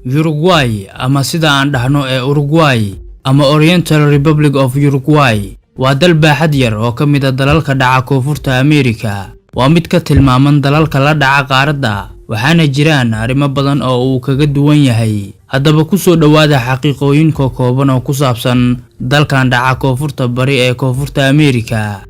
Uruguay, ama sida aan dhahno ee Uruguay ama Oriental Republic of Uruguay, waa dal baaxad yar oo ka mid ah dalalka dhaca Koonfurta Ameerika. Waa mid ka tilmaaman dalalka la dhaca qaaradda, waxaana jiraan arrimo badan oo uu kaga duwan yahay. Haddaba ku soo dhowaada xaqiiqooyin kooban oo ku saabsan dalkan dhaca Koonfurta Bari ee Koonfurta Ameerika.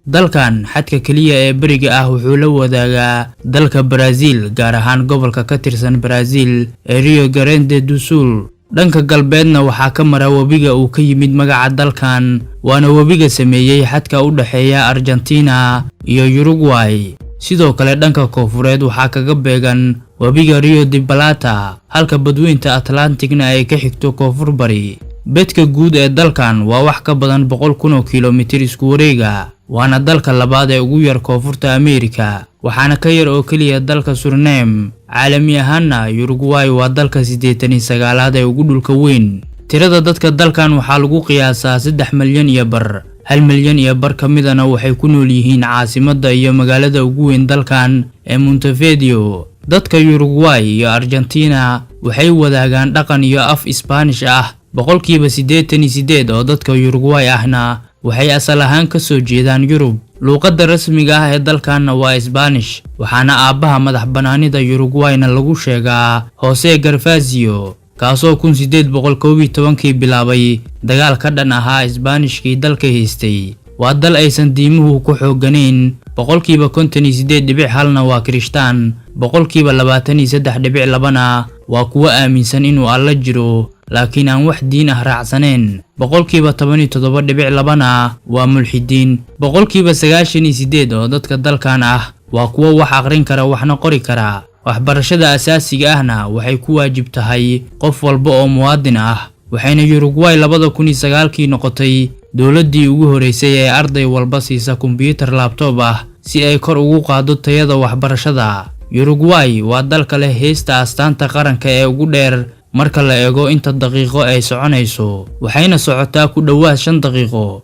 Dalkan xadka kaliya ee beriga ah wuxuu la wadaagaa dalka Brazil, gaar ahaan gobolka ka tirsan Brazil ee Rio Grande do Sul. Dhanka galbeedna waxaa ka mara webiga uu ka yimid magaca dalkan, waana webiga sameeyey xadka u dhexeeya Argentina iyo Uruguay. Sidoo kale dhanka koonfureed waxaa kaga beegan webiga Rio de Plata, halka badweynta Atlantic-na ay ka xigto koonfur bari. Bedka guud ee dalkan waa wax ka badan 100,000 oo kiiloomitir isku wareega, waana dalka labaad ee ugu yar Koonfurta Ameerika, waxaana ka yar oo keliya dalka Suriname. Caalami ahaanna Uruguay waa dalka 89aad ee ugu dhulka weyn. Tirada dadka dalkan waxaa lagu qiyaasaa 3.5 milyan. 1.5 milyan ka midana waxay ku nool yihiin caasimadda iyo magaalada ugu weyn dalkan ee Montevideo. Dadka Uruguay iyo Argentina waxay wadaagaan dhaqan iyo af Isbaanish ah. 88% oo dadka Uruguay ahna waxay asal ahaan ka soo jeedaan Yurub. Luuqadda rasmiga ah ee dalkanna waa Isbaanish, waxaana aabbaha madax bannaanida Uruguay-na lagu sheegaa Jose Gervasio, kaasoo 1811kii bilaabay dagaal ka dhan ahaa Isbaanishkii dalka haystay. Waa dal aysan diimuhu ku xoogganayn, 58.1%-na waa Kirishtaan, 23.2%-na waa kuwo aaminsan inuu Alla jiro laakiin aan wax diin ah raacsaneen, 17.2%-na waa mulxidiin. 98% oo dadka dalkan ah waa kuwo wax aqrin kara waxna qori kara. Waxbarashada asaasiga ahna waxay ku waajib tahay qof walba oo muwaadin ah, waxayna Uruguay 2009kii noqotay dowladdii ugu horeysay ee arday walba siisa kombiyuutar laptop ah si ay kor ugu qaaddo tayada waxbarashada. Uruguay waa dalka leh heesta astaanta qaranka ee ugu dheer marka la eego inta daqiiqo ay soconayso, waxayna socotaa ku dhowaad 5 daqiiqo.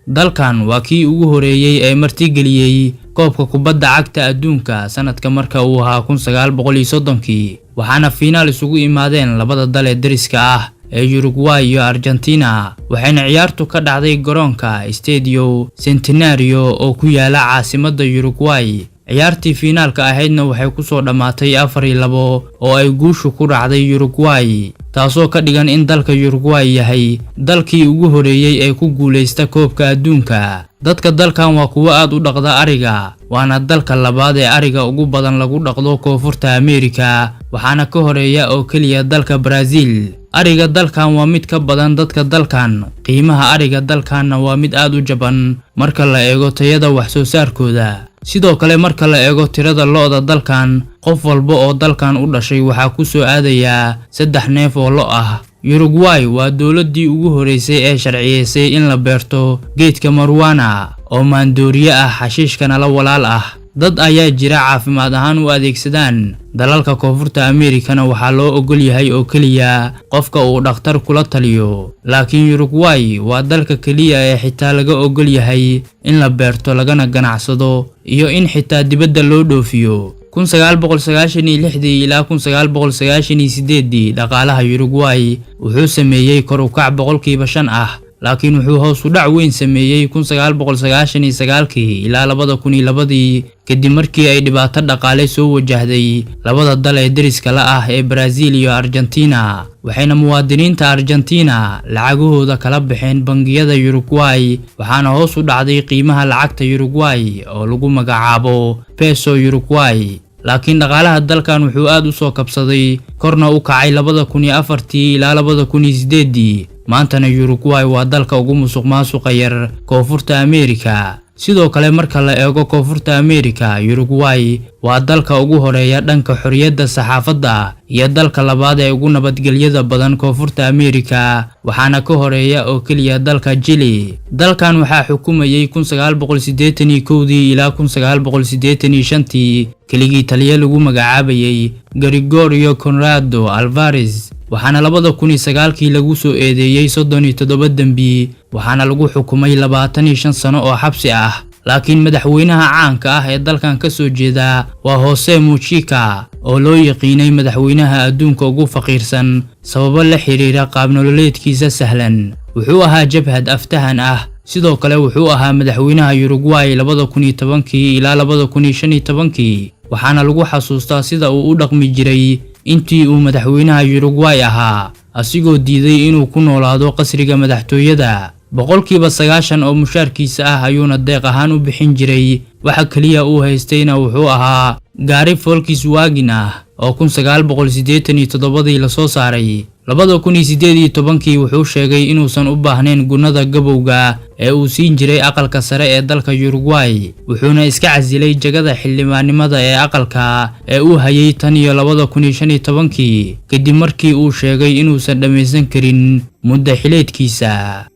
Dalkan waa kii ugu horeeyay ee martigeliyey koobka kubadda cagta adduunka sanadka marka uu ahaa 1930kii, waxaana fiinaal isugu imaadeen labada dal ee deriska ah ee Uruguay iyo Argentina, waxayna ciyaartu ka dhacday garoonka Estadio Centenario oo ku yaala caasimadda Uruguay. Ciyaartii fiinaalka ahaydna waxay ku soo dhammaatay 4-2 oo ay guushu ku raacday Uruguay, taasoo ka dhigan in dalka Uruguay yahay dalkii ugu horeeyay ee ku guuleysta koobka adduunka. Dadka dalkan waa kuwo aad u dhaqda ariga, waana dalka labaad ee ariga ugu badan lagu dhaqdo Koonfurta Ameerika, waxaana ka horeeya oo keliya dalka Brazil. Ariga dalkan waa mid ka badan dadka dalkan, qiimaha ariga dalkanna waa mid aad u jaban marka la eego tayada wax soo saarkooda. Sidoo kale marka la eego tirada lo'da dalkan, qof walba oo dalkan u dhashay waxaa ku soo aadayaa 3 neef oo lo' ah. Uruguay waa dowladdii ugu horeysay ee sharciyeysay in la beerto geedka marijuana oo maandooriye ah, xashiishkana la walaal ah. Dad ayaa jira caafimaad ahaan u adeegsadaan. Dalalka Koonfurta Ameerikana waxaa loo ogol yahay oo keliya qofka uu dhakhtar kula taliyo, laakiin Uruguay waa dalka keliya ee xitaa laga ogol yahay in la beerto lagana ganacsado iyo in xitaa dibadda loo dhoofiyo. 1996dii ilaa 1998dii dhaqaalaha Uruguay wuxuu sameeyey kor u kac 5% ah, laakiin wuxuu hoos u dhac weyn sameeyey 1999kii ilaa 2002dii kadib markii ay dhibaato dhaqaale soo wajahday labada dal ee deriska la ah ee Brazil iyo Argentina, waxayna muwaadiniinta Argentina lacagahooda kala baxeen bangiyada Uruguay, waxaana hoos u dhacday qiimaha lacagta Uruguay oo lagu magacaabo peso Uruguay. Laakiin dhaqaalaha dalkan wuxuu aad u soo kabsaday, korna u kacay 2004tii ilaa 2008dii. Maantana Uruguay waa dalka ugu musuqmaasuqa yar Koonfurta Ameerika. Sidoo kale marka la eego Koonfurta Ameerika, Uruguay waa dalka ugu horeeya dhanka xorriyadda saxaafadda iyo dalka labaad ee ugu nabadgelyada badan Koonfurta Ameerika, waxaana ka horeeya oo keliya dalka Chile. Dalkan waxaa xukumayay 1981dii ilaa 1985tii keligii taliye lagu magacaabayay Gregorio Conrado Alvarez, Waxaana 2009-kii lagu soo eedeeyey 37 dembi, waxaana lagu xukumay 25 sano oo xabsi ah. Laakiin madaxweynaha caanka ah ee dalkan ka soo jeeda waa Jose Mujica, oo loo yaqiinay madaxweynaha adduunka ugu faqiirsan sababo la xiriira qaabnololeedkiisa sahlan. Wuxuu ahaa jabhad aftahan ah. Sidoo kale wuxuu ahaa madaxweynaha Uruguay 2010-kii ilaa 2015-kii, waxaana lagu xasuustaa sida uu u dhaqmi jiray intii uu madaxweynaha Uruguay ahaa, asigoo diiday inuu ku noolaado qasriga madaxtooyada. 90% oo mushaarkiisa ah ayuuna deeq ahaan u bixin jiray. Waxa keliya uu haystayna wuxuu ahaa gaari Volkswagen ah oo 1987-dii lasoo saaray. 2018-kii wuxuu sheegay inuusan u baahnayn gunnada gabowga ee uu siin jiray aqalka sare ee dalka Uruguay, wuxuuna iska casilay jagada xildhibaannimada ee aqalka ee uu hayay tan iyo 2015-kii, kadib markii uu sheegay inuusan dhammaysan karin muddo xileedkiisa.